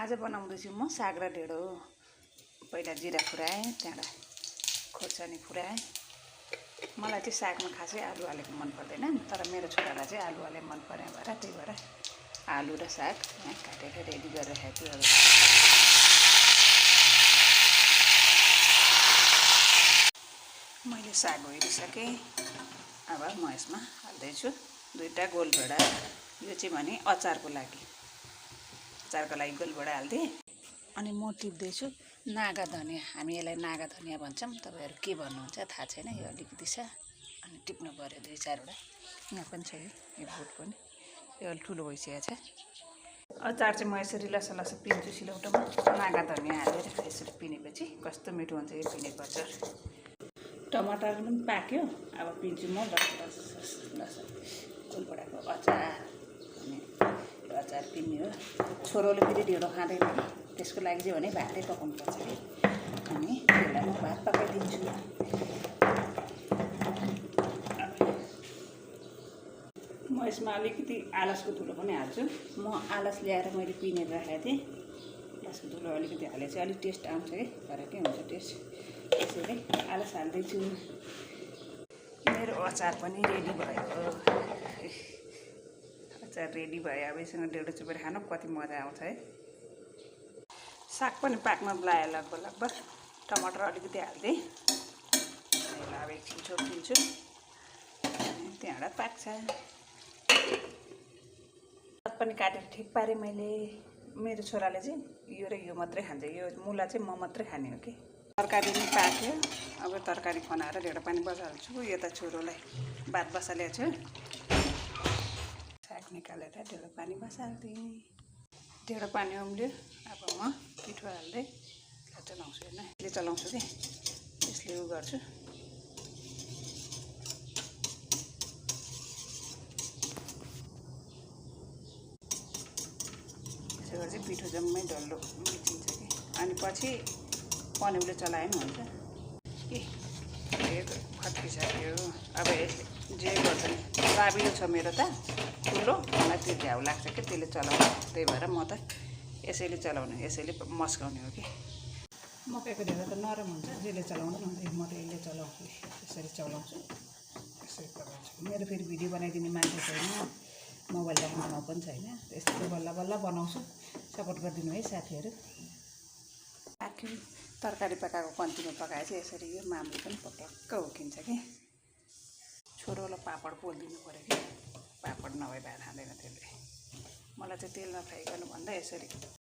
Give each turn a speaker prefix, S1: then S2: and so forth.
S1: आज बनाउँदैछु म साग र ढेँडो। पहिला जिरा फुराएँ, त्यहाँबाट खोर्सानी फुराएँ। मलाई चाहिँ सागमा खासै आलु हालेको मन पर्दैन, तर मेरो छोरालाई चाहिँ आलु हाले मन पर्ने भएर त्यही भएर आलु र साग यहाँ काटेर रेडी गरेर राखेको छु। मैले साग धोइसकेँ। अब म यसमा हाल्दैछु 2टा गोलभेडा। यो चाहिँ भने अचारको लागि गोलभेडा हाल्दिएँ। अनि म टिप्दैछु नागा धनिया। हामी यसलाई नागा धनिया भन्छौँ, तपाईँहरू के भन्नुहुन्छ थाहा छैन। यो अलिकति छ, अनि टिप्नु पऱ्यो 2-4वटा। यहाँ पनि छ, यो बोट पनि यो अलि ठुलो भइसकेको छ। अचार चाहिँ म यसरी लसलस पिन्छु सिलौटोमा। नागा धनिया हालेर यसरी पिनेपछि कस्तो मिठो हुन्छ यो पिनेको अचार। टमाटर पनि पाक्यो, अब पिन्छु म लस गोलभेडाको अचार। अनि यो अचार पिन्ने हो। छोरोले फेरि ढेँडो खाँदैन, त्यसको लागि चाहिँ भने भातै पकाउनुपर्छ कि। अनि त्यसलाई म भात पकाइदिन्छु। म यसमा अलिकति आलसको धुलो पनि हाल्छु। म आलस ल्याएर मैले पिनेर राखेको थिएँ। आलसको धुलो अलिकति हाले चाहिँ अलिक टेस्ट आउँछ कि, फरकै हुन्छ टेस्ट। त्यसैले आलस हाल्दैछु। मेरो अचार पनि रेडी भयो। अचार रेडी भयो। अब यससँग ढेँडो चुपेर खानु कति मजा आउँछ है। साग पनि पाक्न लाग्यो लगभग। टमाटर अलिकति हाल्दै यसलाई अब एकछिन छोपिदिन्छु, त्यहाँबाट पाक्छ। पनि काटेर ठिक पारेँ मैले। मेरो छोराले चाहिँ यो र यो मात्रै खान्छ, यो मुला चाहिँ म मात्रै खाने हो कि। तरकारी पनि पाक्यो। अब तरकारी खनाएर ढेँडो पानी बसाल्छु। यता छोरोलाई भात बसालेको छु। साग निकालेर ढेँडो पानी बसाल्दिएँ। ढेँडो पानी उम्ल्यो। अब म पिठो हाल्दै चलाउँछु। होइन यसले चलाउँछु कि, यसले उ गर्छु। यसो गरेर चाहिँ पिठो जम्मै डल्लो मिचिन्छ कि। अनि पछि पन्युले चलाए पनि हुन्छ कि। खट्किसक्यो। अब यसले जे गर्छ नि, बाबिलो छ मेरो त ठुलो, मलाई त्यो झ्याउ लाग्छ कि त्यसले चलाउनु। त्यही भएर म त यसैले चलाउने, यसैले मस्काउने हो कि। मकैको ढेँडो त नरम हुन्छ, जसले चलाउँदैन हुन्छ। म त यसले चलाउँछु, यसरी चलाउँछु, यसरी पकाउँछु। मेरो फेरि भिडियो बनाइदिने मान्छे छैन, मोबाइल राख्ने ठाउँ पनि छैन। त्यस्तो बल्ल बल्ल बनाउँछु। सपोर्ट गरिदिनु है साथीहरू। आखिर तरकारी पकाएको कन्तीमा पकाए चाहिँ यसरी यो मामले पनि पक्क उकिन्छ कि। छोरोलाई पापड पोलिदिनु पऱ्यो कि, पापड नभए भात खाँदैन त्यसले। मलाई चाहिँ तेल नफ्राई गर्नुभन्दा यसरी